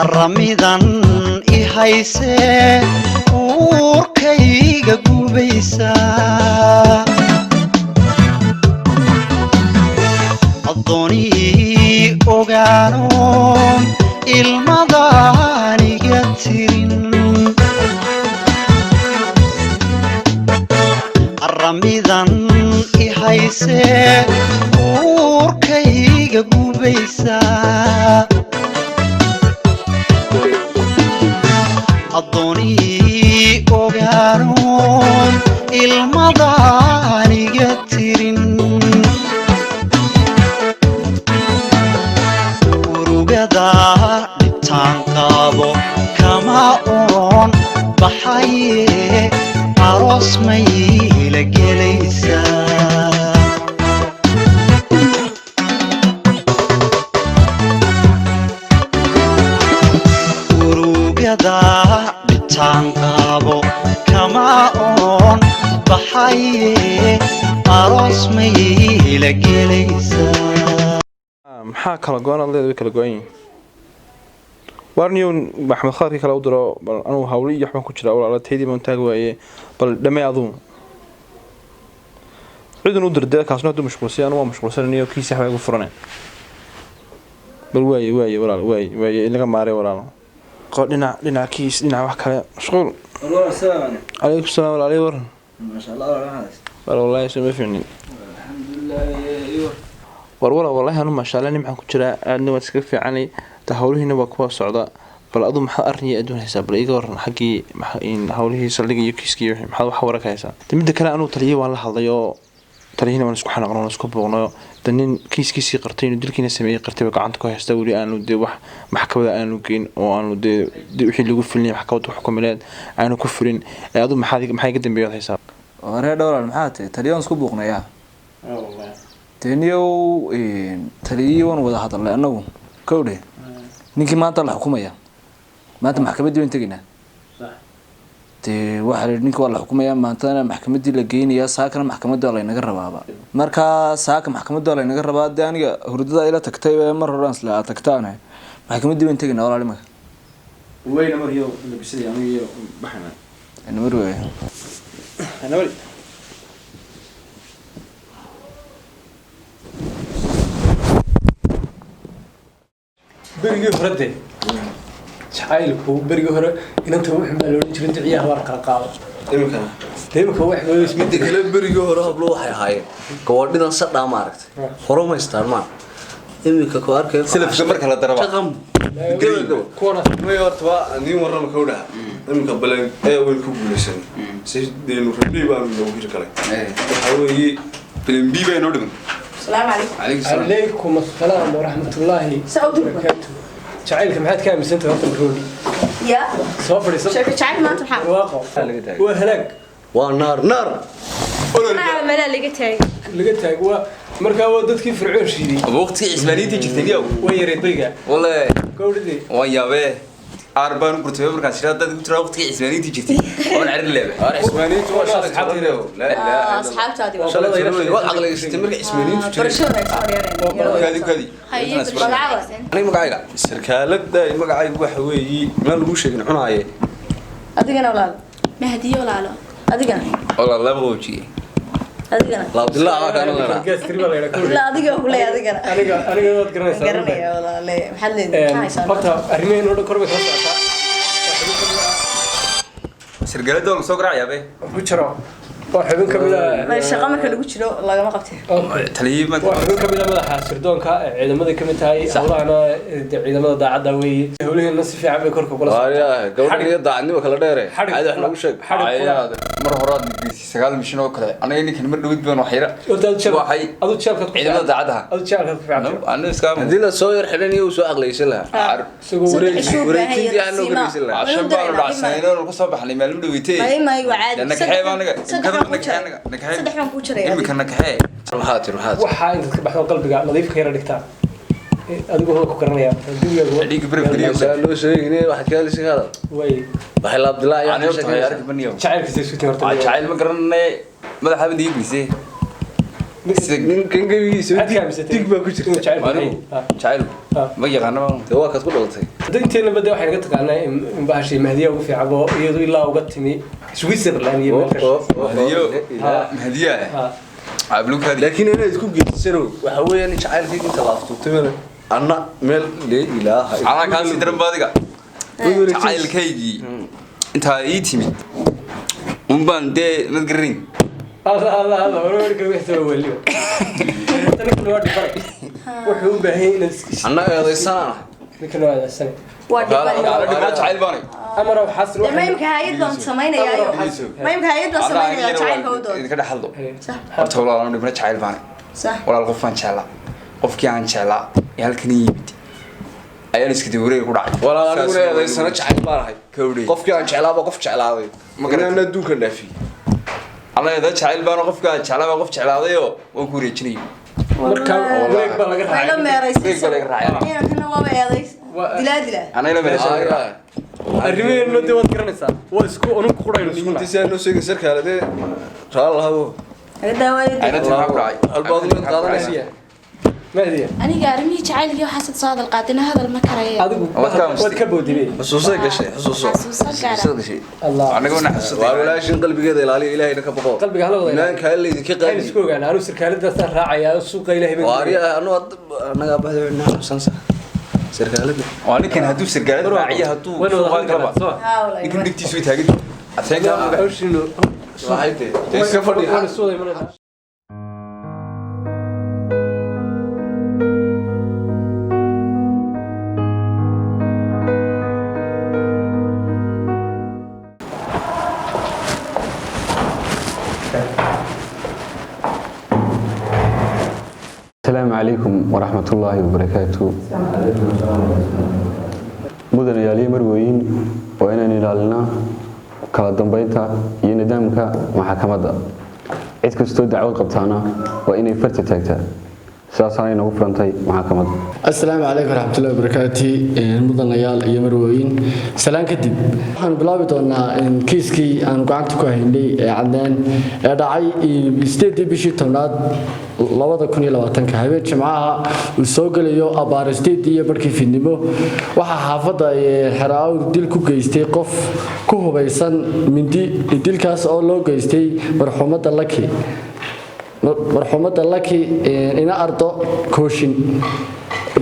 Aramidan i haysee uurkayga gubaysa, addoonii ogaano ilmadaan iga tirin. Aramidan i haysee uurkayga gubaysa, addoonii ogaanoon ilmadaan iga tirin. Urugada dhibtaan qaabo kama oon baxaye, aroos mayla gelaysaa? Urugada dhibtaan qaabo kama oon baxaye, aroos mayla gelaysaa? Maxaa kala go-an aad leedahay? Way kala go-an yihiin. Waarniyow, Maxamed Khaadkii kale u diro. Bal anugu hawli iyo waxbaan ku jiraa, walaala, taydii baan taagi waaye. Bal dhamee aduu cidun u dir dee. Kaasna hadduu mashquulsay, anu waa mashquulsananiyo, kiisi waxbaa igu furane. Bal waaye, waaye walaal, waaye, waaye, inaga maarey walaal. Qo dhinac dhinac kiis, dhinac wax kale mashquul. Calaykum salaam walaalay, waran wal? Wallaahi soo ma fiicnin war wala. Wallaahi anu maasha Allah nimcaan ku jiraa, aadna waad iskaga fiicanay ta, hawlihiina waa kuwa socda. Bal adu maxaad arrin iyo adduun haysaa? Bal iga waran xaggii hawlihii saldhigga iyo kiiskii iyo wixii, maxaad wax wara ka haysaa? De midda kale, anuu taliyihii waan la hadlay oo taliyihina waan isku xanaaqno, waan isku buuqnayo. De nin kiiskiisii qartay, inuu dilkiina sameeyey qartay ba gacanta ku haysta, weli aanu dee wax maxkamada aanu geyn oo aanu dee wixii lagu fulinaya maxkamadda xukumileed aanu ku fulin. Ee adu maxaad, maxay ka dambeeyood haysaa? Waree dhowlaal, maxaa tahay? Taliyahan isku buuqnayaa dee niyow. Taliyihii waan wada hadalnay annagu kowdhe. Ninkii maanta la xukumaya, maanta maxkamaddii waan tegaynaa. Dee waxaa la yidhi ninka waa la xukumaya maantana, maxkamaddii la geynayaa saakana, maxkamadda waa laynaga rabaaba. Markaa saaka maxkamadda waa laynaga rabaa. Dee aniga hurdada ila tagtay mar hore aan isla aad tagtaane, maxkamaddii waan tegaynaa walaal imaka. Weyna mariyo labisadii aniga iyo baxana. Namar weeye. Namari. Berigii hore dee jacaylku, berigii hore inanta wuxun baa la odhan jiray duciyaha waar kala qaado. Iminkana? Dee imika wax weeye isma Midda kale, berigii hore hablo waxay ahaayeen gawaadhidan sadhaa, maaragtay, hore ma istaan iminka ku arkay. Salafka marka la daraba. Shaqam gabagabo. Kuwana. May, horta waa niin warrama ka dhaha iminka baleen ee weyn ku guulaysan si deenu rabnay baanu noogu hiri kalay. Waxaa weeye baleen B baa inoo dhiman. السلام عليكم. Calaykum salaam. Calaykum assalaam waraxmatullaahi Sacuudi. wabarakaatu. Jacaylka maxaad ka aaminsantahay horta, Maroodi? يا Soo fadhiiso. شايف شعرك ما انت محمد. Waaqo waa halaag. Waa naar naar. ملا اللي قلت هاي. Laga taag waa markaa waa dadkii Fircoon shiiday. Waqtigii Cismaaniyiinta jirtay niyow. Way yareed beriga. Wallahi. Gowdhadii. Waan yaabee, aar baan u gurtay markaas shira dad ku jira waqtigii Cismaaniyiinta jirtay waan carir leebe. Aar Cismaaniyiintu waa shalay toban. Laa ilaaha illa Allah. اصحابتي. Shalay toban waad caqligaysatay markii Cismaaniyiintu jiray. برشلونه. Kaadi kaadi. Aniga magacayga Sarkaalada magacaygu waxa weeye meel lagu sheegin cunaaye. adigana walaal? Mahdiyo walaalo. Adigana? Walaal laba wajiye. Adigana? Laabdilaa waa kaana leena. Gaas tiri baa la yidhaa. لا adiga ku leeyahay adigana. Aniga waad garanaysaa. Garanaya walaale, maxaad leedahay? Maxaa haysaa? Horta arrimaheen oo dhan kor bay kala socotaa. Sarkaalada waa lagu soo garaacayaa be. Ku jiro waa xubin ka mid ah. Ma shaqo marka lagu jiro lagama qabtay. Taliyihii Waa xubin ka mid ah madaxa sirdoonka ee ciidamada ka mid tahay howlahana, dee ciidamada daacadda weeye. Howlaheena si fiican bay korka kula socotaa. Waayahay, gabadhan iyo daacadnimo kala dheere. Caadi wax noogu sheeg. Xadhig. Mar horaad geysay 9 mishin oo kale. Aniga ninkan mar dhawid baan waxyara. Horta adu jeelka Waxay adu jeelkaad ku ciidamada daacadaha. Adu jeelkaad ku fiican. Aniga iska Haddii la soo yar xidhan iyo uu soo aqlaysan lahaa. Isagoo wareegay. Wareejintii aan noo garaysan lahaa. Cashan baanu dhacsanay oo ku soo baxnay maalin dhawitay. May may, waa caadi. Nakaxee baa aniga. Saddex baan ku jaray. Nakaxee. Saddex baan ku jaray. Imika nakaxee. Maxaa tiri, maxaa tiri? Waxaa intaad ka baxdo qalbiga nadiifka yara dhigtaa, adigu waa ku garanaya dugigaagu. Dhiig baraf geliyo. Saa loo sheegin waxaad ka hadlaysa ka hadal. Way. Waxay Laabdilaa ayaa Ani ka horta sheekeynaysaa. arki baniyo. Jacaylkiisa isku tahay horta. Jacayl ma garanay, madaxa baan diigisay. Ninkan gebigiisa dig baa ku jirta. Anigu jacaylku ma yaqaano. Dee waa kaad ku dhalatay. Hadda inteena badda waxay naga taqaanaa in bahashii Mahdiya ugu fiican oo iyadu ilaa uga timi Switzerland iyo meel kasta. Mahdiyo Mahdiya ablukaadi. Laakiin inaad isku geysano waxa weeyaan jacaylkayga inta la aftuubtay male anna meel lee ilaaha. Anaa kaa sii daran baadiga jacaylkaygii intaa ii timid unbaan dee mad garanayn. Allah Allah Allah, warwarka wixii soo waliyo. Ninkan waa dhibanay. Wuxuu u baahan yahay inaad Anna eedaysanana. Ninkan waa eedaysanay. Waa dhibanay. Dhibana jacayl baanay. Amar oo xasil. Ma imka hay'ad baan samaynayaa, ma imka hay'ad baan samaynayaa jacaylka u doon. Idinka dhex hadlo horta walaal, anu dhibana jacayl baanay. Walaal, qof baan jeclaa, qofkii aan jeclaa ee halkan ii yimid ayaan iska dib wareeg ku dhacay. Walaal, aniguna eedaysano jacayl baan ahay. Kowdhay. Qofkii aan jeclaaba qof jeclaaday. Ma garatay. Inaan adduunkan dhaafiyey. Alla eeda jacayl baana, qofka aan jeclaa baa qof jeclaadayoo waan ku wareejinayay. Marka wareeg baa laga Way la raacay. meeraysan. Wareeg baa laga raacay. Inankana waaba eedays dilaa dilaa. Anayla meesha. Arrimaheenu dee waad garanaysaa, waa isku unug quraynu isku Inta si aan noo sheegin sarkaale dee raal lahabo. Laga daawayo. Ayna maxaa ku dhacay? Albaad mid qaadanaysa. Mahdiya. Aniga arrimihii jacaylkii waxaasad soo hadal qaadina, hadal ma karaya. Adigu Waad ka aamusatay. waad ka boodibey. Xusuusay gashay, xusuuso. Xasuuso gaara. Xusuusay gashay. Allah. Anagoo na xasuustay. Waa walaashin, qalbigeeda ilaaliya, ilaahayna ka boqo. Qalbiga hala wada ilaaliyo. Imaanka alla idinka Waxaan qaadi. isku ogaanaa anuu sarkaaladaasaan raacayaa suuqa Ilaahay baan. Waa ariya anu annaga bahda wana xasuusansa sarkaalada. Waa ninkan hadduu sargaalad raaciyo hadduu Wayna wada suuqaan hadli karnaa, kalaba soo ma? Haa walaal. Ninkan dhigtiisu way taagan adkeenkaa. Hawshiinu Waxay tahay iska fadhi. Wayna soo wada imanaysaa. Asalaamu calaykum waraxmat ullaahi wabarakaatu. Mudanayaaliyo marwooyin, waa inaan ilaalinaa kala dambeynta iyo nidaamka maxkamadda. Cid kastoo dacwad qabtaana waa inay farta taagtaa. Sidaasaanay noogu furantay maxkamadda. Asalaamu calaykum waraxmatullahi wabarakaati. Mudanayaal iyo marwooyin, salaan kadib waxaanu bilaabi doonaa kiiskii aanu gacanta ku haynay ee Cadnaan ee dhacay 8-dii bishii 10-aad 2020-ka, habeen Jimcaha uu soo gelayo abaar 8:30 fiidnimo. Waxaa xaafadda Xero Awr dil ku geystay qof ku hubaysan mindi, dilkaas oo loo geystay marxuumadda Laki ina Ardo Kooshin.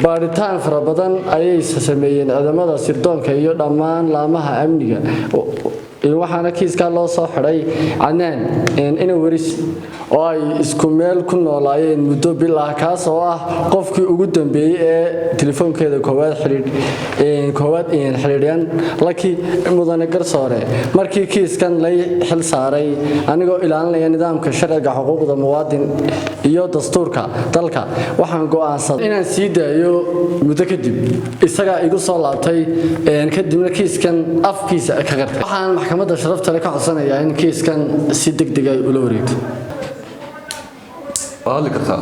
Baadhitaan fara badan ayay sameeyeen ciidamada sirdoonka iyo dhammaan laamaha amniga, waxaana kiiskaa loo soo xidhay Cadnaan ina Weris oo ay isku meel ku noolaayeen muddo bil ah, kaas oo ah qofkii ugu dambeeyey ee telefoonkeeda koowaad xidhiidh koowaad xidhiidhyan Laki. Mudane garsoore, markii kiiskan lay xil saaray, anigoo ilaalinaya nidaamka sharciga, xuquuqda muwaadin iyo dastuurka dalka, waxaan go'aansaday inaan sii daayo. Muddo kadib isagaa igu soo laabtay, kadibna kiiskan afkiisa ka qartay. Waxaan maxkamadda sharafta leh ka codsanayaa in kiiskan si degdeg ay ula wareegto. Waad hadli kartaa.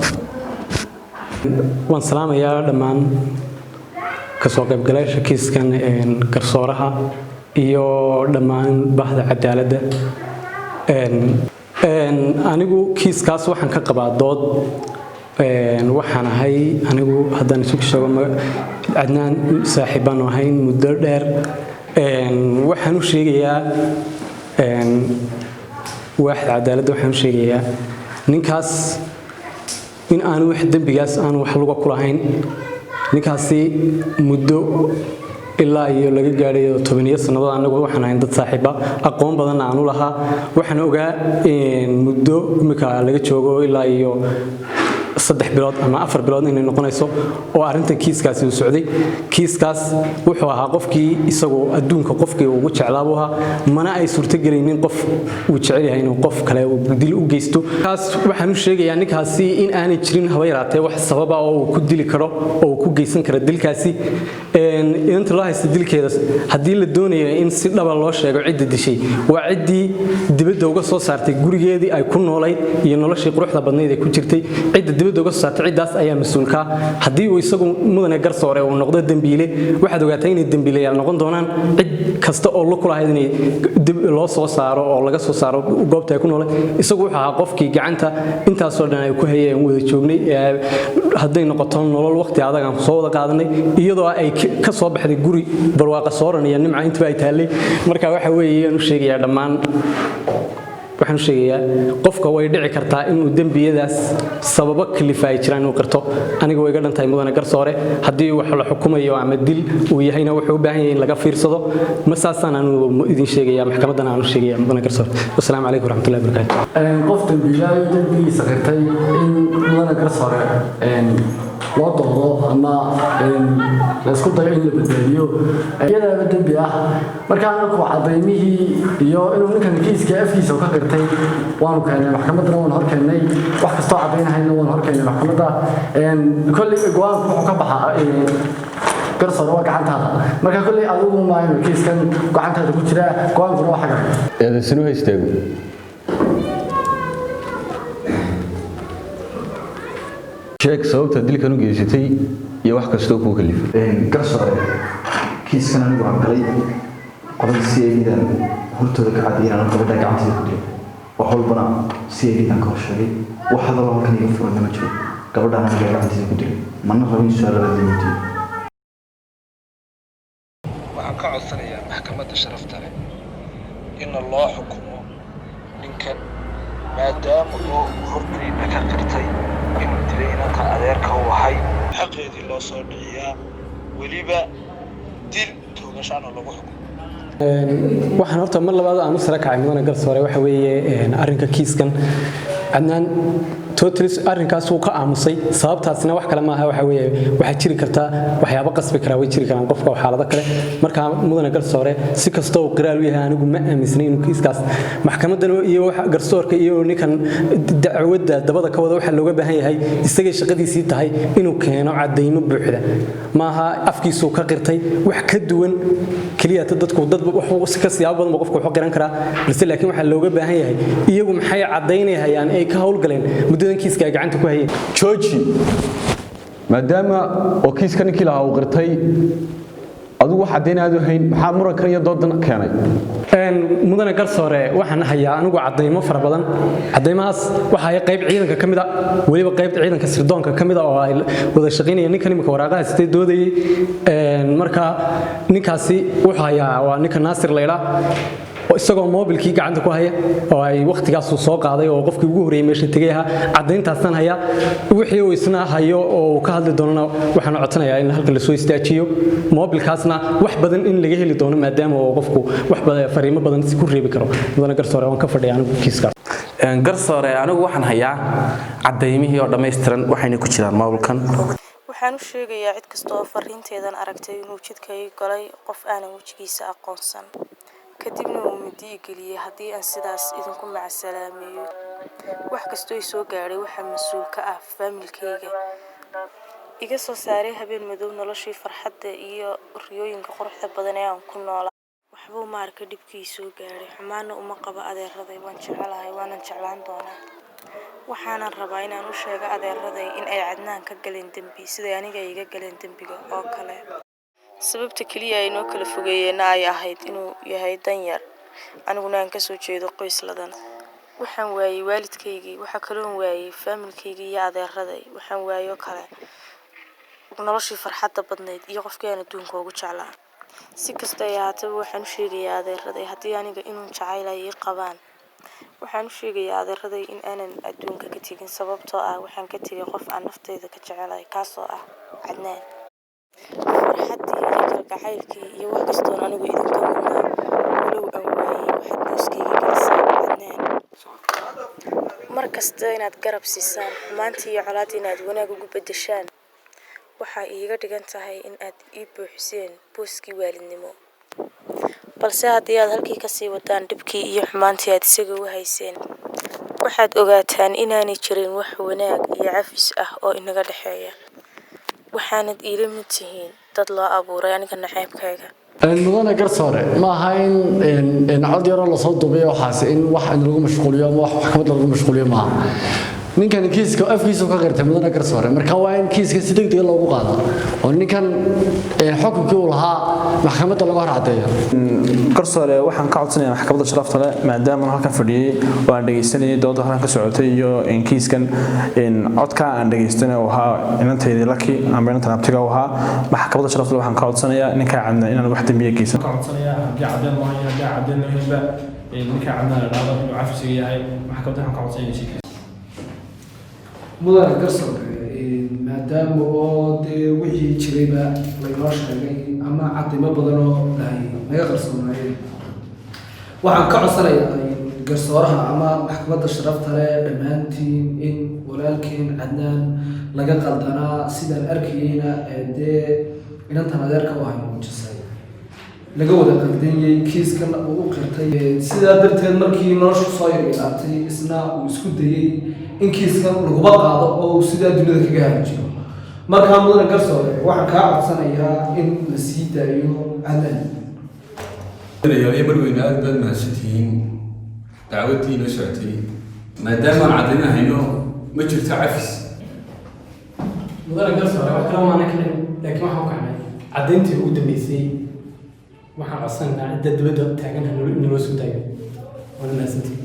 Waan salaamayaa dhammaan kasoo qaybgalayaasha kiiskan, garsooraha iyo dhammaan bahda cadaaladda. Anigu kiiskaas waxaan ka qabaa dood. Waxaan ahay anigu haddaan isu sheego, Cadnaan saaxiib baanu ahayn muddo dheer. Waxaan u sheegayaa waaxda cadaaladda, waxaan u sheegayaa ninkaas in aanu wax dembigaas aanu wax luga ku lahayn. Ninkaasi muddo ilaa iyo laga gaadhayo 10 sannadood anagu waxaan ahayn dad saaxiiba, aqoon badanna aan u lahaa. Waxaan ogaa muddo imika laga joogo ilaa iyo 3 bilood ama 4 bilood inay noqonayso oo arrintan kiiskaasi uu socday. Kiiskaas wuxuu ahaa qofkii isagoo adduunka qofkii ugu jeclaa buu ahaa, mana ay suurtagelaynin qof uu jecel yahay inuu qof kale uu dil u geysto. Kaas waxaan u sheegayaa ninkaasi in aanay jirin haba yaraatee wax sababa oo uu ku dili karo oo uu ku geysan karo dilkaasi. Inanta loo haysta dilkeeda, haddii la doonayo in si dhaba loo sheego cidda dishay, waa ciddii dibadda uga soo saartay gurigeedii ay ku noolayd iyo noloshii quruxda badnayd ee ku jirtay. Cidda dibadda uga soo saartay, ciddaas ayaa mas-uulka. Haddii uu isagu, mudane garsoore, uu noqdo dembiile, waxaad ogaataa inay dembiilayaal noqon doonaan cid kasta oo lug ku lahayd inay dib loo soo saaro oo laga soo saaro goobta ay ku noolayd. Isagu wuxuu ahaa qofkii gacanta intaasoo dhan ay ku hayeen, wada joognay, hadday noqoto nolol waqti adag aan soo wada qaadanay, iyadoo ay ka soo baxday guri barwaaqa sooran iyo nimca intaba ay taallay. Marka waxa weeye aan u sheegayaa dhammaan, waxaan u sheegayaa, qofka way dhici kartaa inuu dembiyadaas sababo kalifa ay jiraan inuu qirto. Aniga way iga dhan tahay, mudane garsoore. Haddii wax la xukumayo ama dil uu yahayna, wuxuu u baahan yahay in laga fiirsado. Ma saasaan anigu idin sheegaya, maxkamaddana aan u sheegaya, mudane garsoore. Wasalaamu calaykum waraxmatullahi wabarakaatu. Qof dambiilaayo dembigiisa qirtay in, mudane garsoore, loo doodo ama la isku dayo in la badbaadiyo, iyadaaba dembi ah. Marka anaku cadaymihii iyo inuu ninkan kiiska afkiisa ka qirtay waanu keenay maxkamaddana, waanu hor keennay. Wax kastoo cadaynahayna waanu hor keennay maxkamadda. Kolley go-aanku wuxuu ka baxaa, garsoore, waa gacantaada. Marka kolley adigu maayo, kiiskan gacantaada ku jira, go-aankuna waa xagga. Eedaysanu ha istaago. Sheeg sababta dilkan u geysatay iyo wax kastoo kuu kalifay. Garsoore, kiiskan anigu aan galay, qolada CID-dan hortooda ka cadiyay inaan gabadha gacanteeda ku dilay. Wax walbana CID-dan ka hor sheegay. Wax hadaloo halkan iga furanna ma jiro. Gabadhaan aniga gacanteeda ku dilay, mana rabin su-aal labaad la weydiiyo. Waxaan ka codsanayaa maxkamadda sharafta leh in loo xukumo ninkan, maadaama oo uu hortayna ka qirtay inuu dilay inanta adeerka u ahay, xaqeedii loo soo dhiciyaa, weliba dil toogashaana lagu xukumo. Waxaan horta mar labaad aan u sara kacay, mudane garsoore, waxa weeye arrinka kiiskan Cadnaan. Totally arrinkaas wuu ka aamusay. Sababtaasina wax kale maaha, waxa weeye waxaa jiri kartaa waxyaabo qasbi karaa, way jiri karaan qofka xaalado kale. Marka, mudane garsoore, si kastoo uu qiraal u yahay, anigu ma aaminsanayn inuu kiiskaas maxkamadan iyo garsoorka iyo ninkan dacwadda dabada ka wada waxaa looga baahan yahay, isagay shaqadiisii tahay inuu keeno cadaymo buuxda. Maaha afkiisuu ka qirtay wax ka duwan keliya. Dadku dad ka siyaabo badan buu qofku wax u qiran karaa, balse laakiin waxaa looga baahan yahay iyagu maxay cadaynayaan ay ka howlgaleen muddadan kiiska ay gacanta ku hayeen. Jooji. Maadaama oo kiiska ninkii lahaa uu qirtay, adigu wax caddayn aad u hayn, maxaa murankan iyo doodan keenay? Mudane garsoore, waxaan hayaa anigu cadaymo fara badan. Cadaymahaas waxaa haya qayb ciidanka ka mid a, weliba qayb ciidanka sirdoonka ka mid a oo ay wada shaqaynayeen ninkan imika waraaqaha sitay doodayay. Marka ninkaasi wuxuu hayaa waa ninka Naasir laydhaa, isagoo moobilkii gacanta ku haya oo ay wakhtigaas uu soo qaaday oo qofkii ugu horreeyay meesha tegay ahaa. Caddayntaasaan hayaa. Wixii uu isna hayo oo uu ka hadli doonana, waxaan codsanayaa in halkan lasoo istaajiyo. Moobilkaasna wax badan in laga heli doono, maadaama uu qofku wax badan, fariimo badan ku reebi karo. Mudane garsoore, waan ka fadhiya anigu kiiskaas. Garsoore, anigu waxaan hayaa cadaymihii oo dhammaystiran, waxayna ku jiraan moobilkan. Waxaan u sheegayaa cid kasta oo fariinteedan aragtay inuu jidka ii galay qof aanan wejigiisa aqoonsan, kadibna uu midi i geliyey. Haddii aan sidaas idinku macasalaameeyo, wax kastoo i soo gaadhay waxaa mas-uul ka ah faamilkayga iga soo saaray habeen madow noloshii farxadda iyo riyooyinka quruxda badan ee aan ku noolaa. Waxba uma arka dhibkii soo gaadhay, xumaana uma qabo adeeraday. Waan jecelahay, waanan jeclaan doonaa. Waxaanan rabaa inaan u sheego adeeraday in ay Cadnaan ka galeen dembi, siday aniga iga galeen dembiga oo kale. Sababta keliya ay noo kala fogeeyeenna ay ahayd inuu yahay danyar, aniguna aan kasoo jeedo qoys ladan. Waxaan waayey waalidkaygii, waxaa kaloon waayey faamilkaygii iyo adeeraday. Waxaan waayoo kale noloshii farxadda badnayd iyo qofkii aan adduunka ugu jeclaa. Si kasta ay ahaataba, waxaan u sheegayaa adeeraday haddii aniga inuun jacayl ay ii qabaan, waxaan u sheegayaa adeeraday in aanan adduunka ka tegin, sababtoo ah waxaan ka tegay qof aan naftayda ka jecelahay, kaasoo ah Cadnaan. Farxaddii iyo kalgacaylkii iyo wax kastoon anigu idinka mudnaa, walow aan waayey, waxaad booskayga gelisaan Cadnaan. Mar kasta inaad garab siisaan xumaantii iyo colaaddii inaad wanaag ugu beddeshaan, waxaa iiga dhigan tahay in aad ii buuxiseen booskii waalidnimo. Balse haddii aad halkii kasii wadaan dhibkii iyo xumaantii aad isaga u hayseen, waxaad ogaataan inaanay jirin wax wanaag iyo cafis ah oo inaga dhexeeya. Waxaanad iila mid tihiin dad loo abuuray aniga naceybkayga. Mudane garsoore, ma aha in cod yaroo lasoo duubiyo waxaas in wax in lagu mashquuliyo ama wax maxkamad lagu mashquuliyo maaha. Ninkan kiiska afkiisu ka qirtay, mudane garsoore, marka waa in kiiska si degdeg loogu qaado oo ninkan xukunkii uu lahaa maxkamadda laga hor caddeeyo. Garsoore, waxaan ka codsanayaa maxkamadda sharafta leh, maadaama aan halkan fadhiyey oo aan dhegeysanayay dooda halkan ka socotay iyo kiiskan codka aan dhegeystanay oo ahaa inantaydii Laki ama inantan abtiga u ahaa, maxkamadda sharafta leh waxaan ka codsanayaa ninkaa Cadnaan inaan wax dembiya geysan. Ka codsanayaa haddii cadeen loo hayo, haddii cadeen loo haynba, ninkaa Cadnaan la dhahdo inuu cafisiga yahay. Maxkamadda waxaan ka codsanaya inay sii. Mudane garsoore, maadaama oo dee wixii jirayba laynoo sheegay ama cadaymo badan oo ay naga qarsoonaayeen, waxaan ka codsanayaa garsooraha ama maxkamadda sharafta leh dhammaantiin in walaalkeen Cadnaan laga qaldanaa. Sidaan arkayeyna dee inantan adeerka u ahay muujisay laga wada qaldanyay, kiiskan uu u qirtay. Sidaa darteed markii noloshu soo yaryaraatay, isna uu isku dayey in kiiskan laguba qaado oo uu sidaa dunida kaga heli jiro. Markaa mudane garsoore, waxaan kaa codsanayaa in la sii daayo Cadnaan. Mudanayaal, marweyne, aad baad mahadsantihiin. Dacwaddii inoo socotay, maadaama aan caddayna hayno, ma jirto cafis. Mudane garsoore, wax kale maana kicin, laakiin waxaan u kacnay caddayntii ugu dambeysay. Waxaan codsanaynaa cidda dibadda taagan ha naloo soo daayo. Waana mahadsantihiin.